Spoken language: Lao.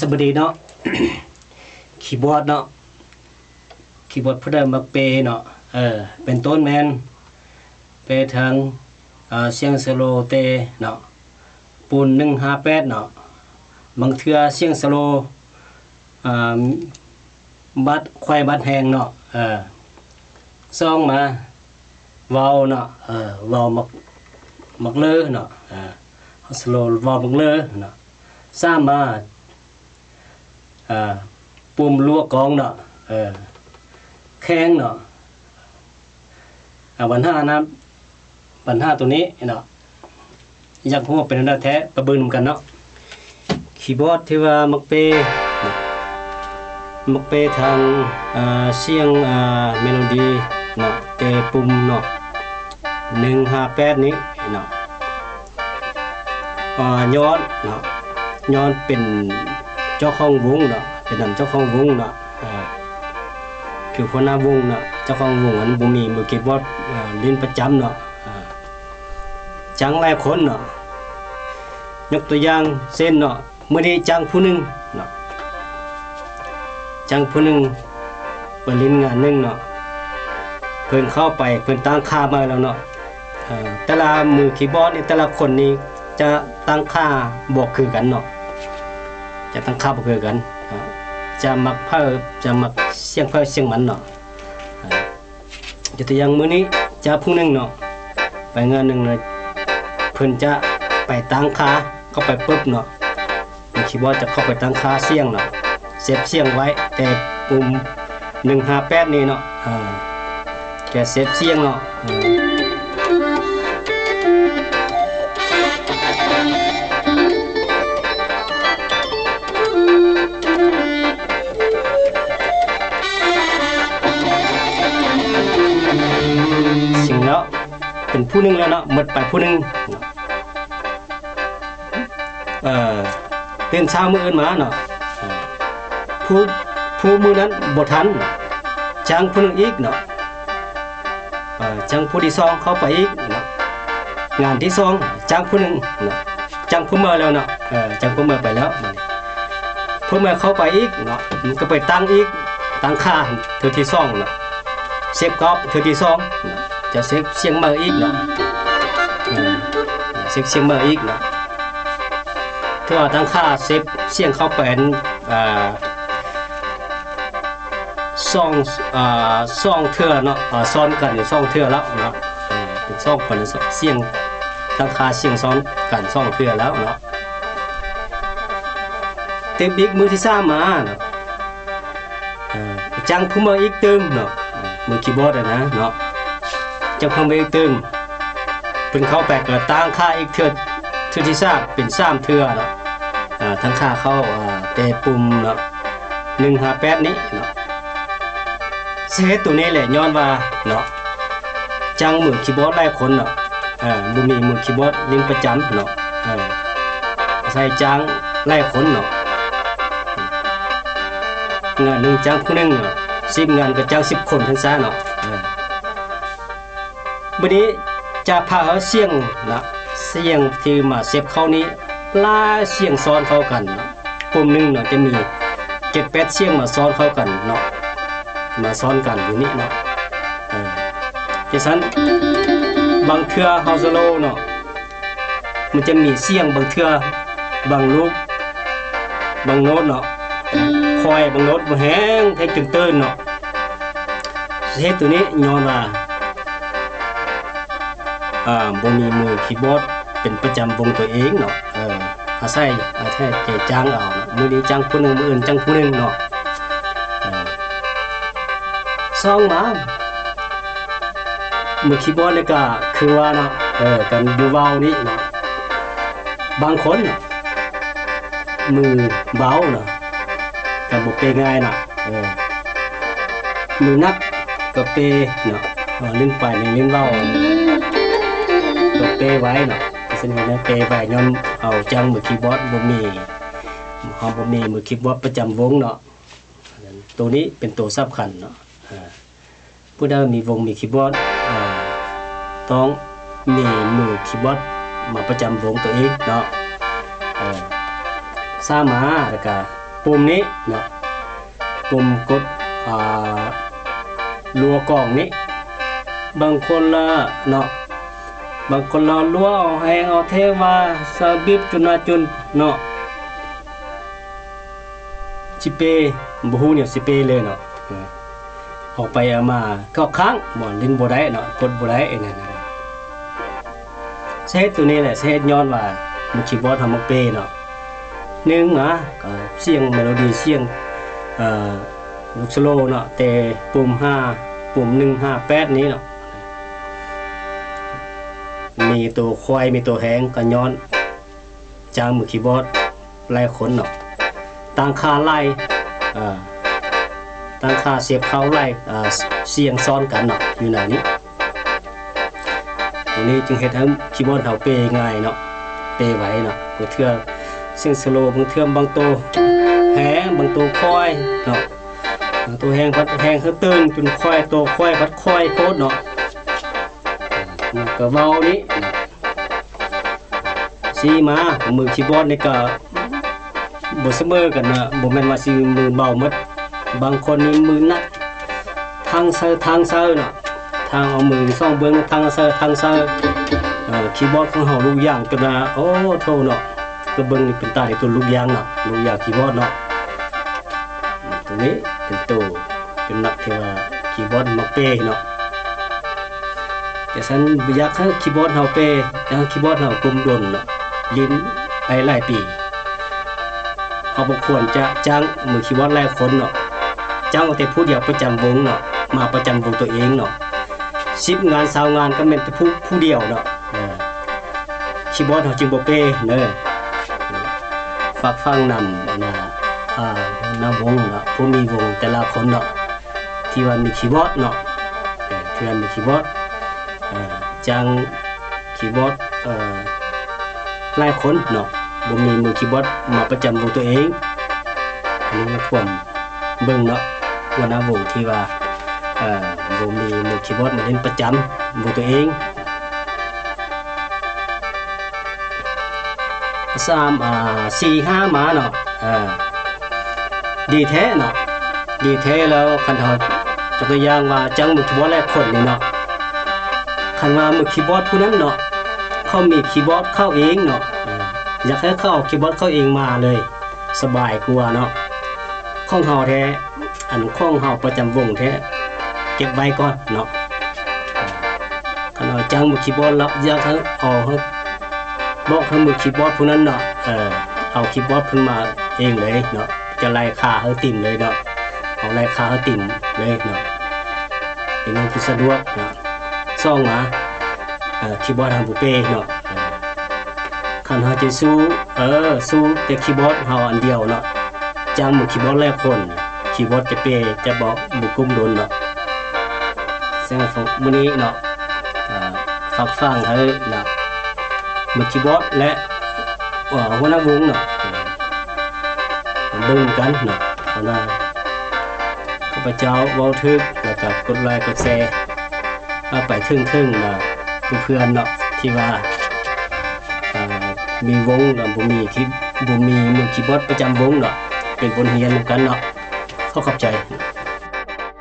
ສະບາຍດີເນາະ ຄີບອດເນາະ ຄີບອດຜູ້ໃດມັກເປເນາະ ເອີ ເປັນຕົ້ນແມ່ນເປທາງ ເອີ ສຽງສະໂລເຕເນາະ ປູນໜຶ່ງຫ້າແປດເນາະ ບາງເທື່ອສຽງສະໂລ ອ່າ ບາດ ຄວາຍບາດແຮງເນາະ ເອີ ສອງມາ ເວົ້າເນາະ ເອີ ເວົ້າມັກ ມັກເລີເນາະ ເອີ ສະໂລເວົ້າມັກເລີເນາະ ສາມມາ ອ່າ ປຸ່ມລົວກອງເນາະ ເອີ ແຂງເນາະ ອ່າ ບັນຫານະ ບັນຫາໂຕນີ້ເນາະ ຢາກຮູ້ວ່າເປັນແນວໃດແທ້ ໄປເບິ່ງນຳກັນເນາະ. ຄີບອດທີ່ວ່າມັກເປ ມັກເປທາງ ອ່າ ສຽງ ອ່າ ເມໂລດີເນາະ ເຕປຸ່ມເນາະ ໜຶ່ງຫ້າແປດນີ້ເນາະ ອ່າ ຍ້ອນເນາະ ຍ້ອນເປັນເຈົ້າຂອງວົງເນາະ ເປັນນຳເຈົ້າຂອງວົງເນາະ ອ່າ ຄືຫົວໜ້າວົງເນາະ ເຈົ້າຂອງວົງຫັ້ນບໍ່ມີມືຄີບອດ ອ່າ ຫຼິ້ນປະຈຳເນາະ ອ່າ ຈ້າງຫຼາຍຄົນເນາະ ຍົກຕົວຢ່າງເຊັ່ນເນາະ ມື້ນີ້ຈ້າງຜູ້ໜຶ່ງເນາະ ຈ້າງຜູ້ໜຶ່ງໄປຫຼິ້ນງານໜຶ່ງເນາະ ເພິ່ນເຂົ້າໄປ ເພິ່ນຕັ້ງຄ່າໃໝ່ແລ້ວເນາະ ເອີ ແຕ່ລະມືຄີບອດນີ້ ແຕ່ລະຄົນນີ້ຈະຕັ້ງຄ່າບໍ່ຄືກັນເນາະ ຈະຕັ້ງຄ່າບໍ່ຄືກັນ ຈະມັກໃຜ ຈະມັກສຽງໃຜສຽງມັນເນາະ ຍົກຕົວຢ່າງມື້ນີ້ຈະຜູ້ໜຶ່ງເນາະ ໄປງານໜຶ່ງເລີຍ ເພິ່ນຈະໄປຕັ້ງຄ່າ ເຂົ້າໄປປຶບເນາະ ມືຄີບອດຈະເຂົ້າໄປຕັ້ງຄ່າສຽງເນາະ ເຊບສຽງໄວ້ ແຕ່ປຸ່ມໜຶ່ງຫ້າແປດນີ້ເນາະ ເອີ ແກເຊບສຽງເນາະ ເອີ ສຽງເນາະ ເປັນຜູ້ໜຶ່ງແລ້ວເນາະ ໝົດໄປຜູ້ໜຶ່ງເນາະ ເອີ ຕື່ນເຊົ້າມື້ອື່ນມາເນາະ ເອີ ຜູ້ ຜູ້ມື້ນັ້ນບໍ່ທັນ ຈ້າງຜູ້ໜຶ່ງອີກເນາະ ເອີ ຈ້າງຜູ້ທີສອງເຂົ້າໄປອີກເນາະ ງານທີສອງຈ້າງຜູ້ໜຶ່ງເນາະ ຈ້າງຜູ້ເມື່ອແລ້ວເນາະ ເອີ ຈ້າງຜູ້ເມື່ອໄປແລ້ວ ຜູ້ເມື່ອເຂົ້າໄປອີກເນາະ ມັນກໍໄປຕັ້ງອີກ ຕັ້ງຄ່າເທື່ອທີສອງເນາະ ເຊບກອບເທື່ອທີສອງເນາະ ຈະເຊບສຽງໃໝ່ອີກເນາະ ເອີ ເຊບສຽງໃໝ່ອີກເນາະ ເທື່ອຕັ້ງຄ່າເຊບສຽງເຂົ້າໄປ ອ່າ ສອງ ອ່າ ສອງເທື່ອເນາະ ອ່າ ຊ້ອນກັນຢູ່ສອງເທື່ອແລ້ວເນາະ ເອີ ເປັນສອງຄົນ ສຽງ ຕັ້ງຄ່າສຽງຊ້ອນກັນສອງເທື່ອແລ້ວເນາະ ຕື່ມອີກມື້ທີສາມມາເນາະ ເອີ ຈ້າງຜູ້ເມື່ອອີກຕື່ມເນາະ ມືຄີບອດຫັ້ນນະເນາະ ຈ້າງຜູ້ເມື່ອອີກຕື່ມ ເພິ່ນເຂົ້າໄປກໍຕັ້ງຄ່າອີກເທື່ອ ເທື່ອທີສາມ ເປັນສາມເທື່ອເນາະ ອ່າ ຕັ້ງຄ່າເຂົ້າ ອ່າ ແຕ່ປຸ່ມເນາະ ໜຶ່ງຫ້າແປດນີ້ເນາະ ສາເຫດໂຕນີ້ແຫຼະ ຍ້ອນວ່າເນາະ ຈ້າງມືຄີບອດຫຼາຍຄົນເນາະ ເອີ ບໍ່ມີມືຄີບອດຫຼິ້ນປະຈຳເນາະ ເອີ ໃຊ້ຈ້າງຫຼາຍຄົນເນາະ ງານໜຶ່ງຈ້າງຜູ້ໜຶ່ງເນາະ ສິບງານກໍຈ້າງສິບຄົນຈັ່ງຊັ້ນເນາະ ເອີ ບາດນີ້ຈະພາເອົາສຽງນະ ສຽງທີ່ມາເຊບເຂົ້ານີ້ ຫຼາຍສຽງຊ້ອນເຂົ້າກັນເນາະ ກຸ່ມໜຶ່ງເນາະ ຈະມີເຈັດແປດສຽງມາຊ້ອນເຂົ້າກັນເນາະ ມາຊ້ອນກັນຢູ່ນີ້ເນາະ ເອີ ຈັ່ງຊັ້ນ ບາງເທື່ອເຮົາສະໂລເນາະ ມັນຈະມີສຽງບາງເທື່ອ ບາງລູກ ບາງໂນດເນາະ ຄອຍບາງໂນດບໍ່ແຮງ ເຮັດຈົນຕື່ນເນາະ ສາເຫດໂຕນີ້ຍ້ອນວ່າ ອ່າ ບໍ່ມີມືຄີບອດເປັນປະຈຳວົງຕົວເອງເນາະ ເອີ ອາໄສ ອາໄສແຕ່ຈ້າງເອົາເນາະ ມື້ນີ້ຈ້າງຜູ້ໜຶ່ງ ມື້ອື່ນຈ້າງຜູ້ໜຶ່ງເນາະ ເອີ ສອງມາ ມືຄີບອດນີ້ກະຄືວ່າເນາະ ເອີ ກັນຢູ່ເວົ້ານີ້ເນາະ ບາງຄົນ ມືເບົາເນາະ ກະບໍ່ເປງ່າຍເນາະ ເອີ ມືໜັກກະເປເນາະ ເວົ້າຫຼິ້ນໄປນີ້ຫຼິ້ນເວົ້າ ກະເປໄວເນາະ ສະເໜີເນາະ ເປໄວ ຍ້ອນເຮົາຈ້າງມືຄີບອດບໍ່ມີ ເຮົາບໍ່ມີມືຄີບອດປະຈຳວົງເນາະ ໂຕນີ້ເປັນໂຕສຳຄັນເນາະ ເອີ ຜູ້ໃດມີວົງມີຄີບອດ ເອີ ຕ້ອງມີມືຄີບອດມາປະຈຳວົງຕົວເອງເນາະ ເອີ ສາມາ ແລ້ວກະ ປຸ່ມນີ້ເນາະ ປຸ່ມກົດ ອ່າ ລົວກອງນີ້ ບາງຄົນລະເນາະ ບາງຄົນລະລົວເອົາແຮງເອົາແທ້ວ່າ ສາວບິບຈົນນາຈົນເນາະ ຊິເປ ບໍ່ຮູ້ແນວຊິເປເລີຍເນາະ ເອີ ເອົາໄປເອົາມາເຂົ້າຄ້າງ ໝໍຫຼິ້ນບໍ່ໄດ້ເນາະ ກົດບໍ່ໄດ້ ອັນນັ້ນນະ. ສາເຫດໂຕນີ້ແຫຼະ ສາເຫດຍ້ອນວ່າມືຄີບອດເຮົາມັກເປເນາະ ໜຶ່ງມາ ກໍສຽງເມໂລດີ ສຽງ ເອີ ລູກສະໂລເນາະ ແຕ່ປຸ່ມຫ້າ ປຸ່ມໜຶ່ງ ຫ້າ ແປດນີ້ເນາະ ມີໂຕຄວາຍ ມີໂຕແຮງ ກໍຍ້ອນ ຈ້າງມືຄີບອດຫຼາຍຄົນເນາະ ຕັ້ງຄ່າຫຼາຍ ເອີ ຕັ້ງຄ່າສຽບເຂົ້າຫຼາຍ ເອີ ສຽງຊ້ອນກັນເນາະ ຢູ່ໃນນີ້ ຕົງນີ້ຈຶ່ງເຮັດໃຫ້ຄີບອດເຮົາເປງ່າຍເນາະ ເປໄວເນາະ ບາງເທື່ອສຽງສະໂລ ບາງເທື່ອບາງໂຕແຮງ ບາງໂຕຄ່ອຍເນາະ ບາງໂຕແຮງພັດແຮງຄືຕື່ນ ຈົນຄ່ອຍ ໂຕຄ່ອຍພັດຄ່ອຍໂພດເນາະ ມັນກໍເວົ້ານີ້ ຊີ້ມາ ມືຄີບອດນີ້ກໍບໍ່ສະເໝີກັນນະ ບໍ່ແມ່ນວ່າຊິມືເບົາໝົດ ບາງຄົນນີ້ມືໜັກ ທັງເຊີທັງເຊີເນາະ ທັງເອົາມືສອງເບື້ອງທັງເຊີທັງເຊີ ຄີບອດຂອງເຮົາລູກຢາງຈົນວ່າ ໂອ້ໂທ້ເນາະ ກໍເບິ່ງນີ້ເປັນຕາໄດ້ຕົວລູກຢາງເນາະ ລູກຢາງຄີບອດເນາະ ຕົງນີ້ເປັນໂຕ ເປັນນັກທີ່ວ່າຄີບອດມັກເປເນາະ. ຈັ່ງຊັ້ນ ບໍ່ຢາກໃຫ້ຄີບອດເຮົາເປ ຢາກໃຫ້ຄີບອດເຮົາກົມດົນເນາະ ຫຼິ້ນໄປຫຼາຍປີ ເຮົາບໍ່ຄວນຈະຈ້າງມືຄີບອດຫຼາຍຄົນເນາະ ຈ້າງເອົາແຕ່ຜູ້ດຽວປະຈຳວົງເນາະ ມາປະຈຳວົງຕົວເອງເນາະ ສິບງານ ຊາວງານ ກໍແມ່ນແຕ່ຜູ້ ຜູ້ດຽວເນາະ ເອີ ຄີບອດເຮົາຈຶ່ງບໍ່ເປເດີ ຝາກຝັງນຳ ອັນນ່າ ອ່າ ຫົວໜ້າວົງເນາະ ຜູ້ມີວົງແຕ່ລະຄົນເນາະ ທີ່ວ່າມີຄີບອດເນາະ ເອີ ທີ່ວ່າມີຄີບອດ ເອີ ຈ້າງຄີບອດ ເອີ ຫຼາຍຄົນເນາະ ບໍ່ມີມືຄີບອດມາປະຈຳວົງຕົວເອງ ອັນນີ້ໃນຄວາມເບິ່ງເນາະ ຫົວໜ້າວົງທີ່ວ່າ ເອີ ບໍ່ມີມືຄີບອດມາຫຼິ້ນປະຈຳວົງຕົວເອງ. ສາມ ອ່າ ສີ່ ຫ້າ ມາເນາະ ເອີ ດີແທ້ເນາະ ດີແທ້ແລ້ວ ຄັນເຮົາຍົກຕົວຢ່າງວ່າຈ້າງມືຄີບອດຫຼາຍຄົນນີ້ເນາະ ຄັນວ່າມືຄີບອດຜູ້ນັ້ນເນາະ ເຂົາມີຄີບອດເຂົາເອງເນາະ ເອີ ຢາກໃຫ້ເຂົາເອົາຄີບອດເຂົາເອງມາເລີຍ ສະບາຍກວ່າເນາະ ຂອງເຮົາແທ້ ອັນຂອງເຮົາປະຈຳວົງແທ້ ເກັບໄວ້ກ່ອນເນາະ ເອີ ຄັນເຮົາຈ້າງມືຄີບອດແລ້ວ ຢາກໃຫ້ເອົາ ບອກໃຫ້ມືຄີບອດຜູ້ນັ້ນເນາະ ເອີ ເອົາຄີບອດເພິ່ນມາເອງເລີຍເນາະ ຈະໄລ່ຄ່າໃຫ້ຕິມເລີຍເນາະ ເອົາໄລ່ຄ່າໃຫ້ຕິມເລີຍເນາະ ເປັນຫຍັງຄືສະດວກເນາະ ສອງມາ ເອີ ຄີບອດເຮົາບໍ່ເປເນາະ ເອີ ຄັນເຮົາຈະສູ້ ເອີ ສູ້ແຕ່ຄີບອດເຮົາອັນດຽວເນາະ ຈ້າງມືຄີບອດຫຼາຍຄົນ ຄີບອດຈະເປ ຈະບໍ່ ບໍ່ກຸ້ມດົນເນາະ ສະນັ້ນມື້ນີ້ເນາະ ເອີ ຝາກຝັງໃຫ້ນະ ມືຄີບອດ ແລະ ເອີ ຫົວໜ້າວົງເນາະ ເບິ່ງນຳກັນເນາະ ເອົານະ ຂ້າພະເຈົ້າເວົ້າຖືກ ແລ້ວກໍກົດໄລກົດແຊ ເອົາໄປເຖິງໆນະ ເພື່ອນໆເນາະ ທີ່ວ່າ ເອີ ມີວົງ ແລ້ວບໍ່ມີຄີ ບໍ່ມີມືຄີບອດປະຈຳວົງເນາະ ເປັນບົດຮຽນນຳກັນເນາະ ຂໍຂອບໃຈ.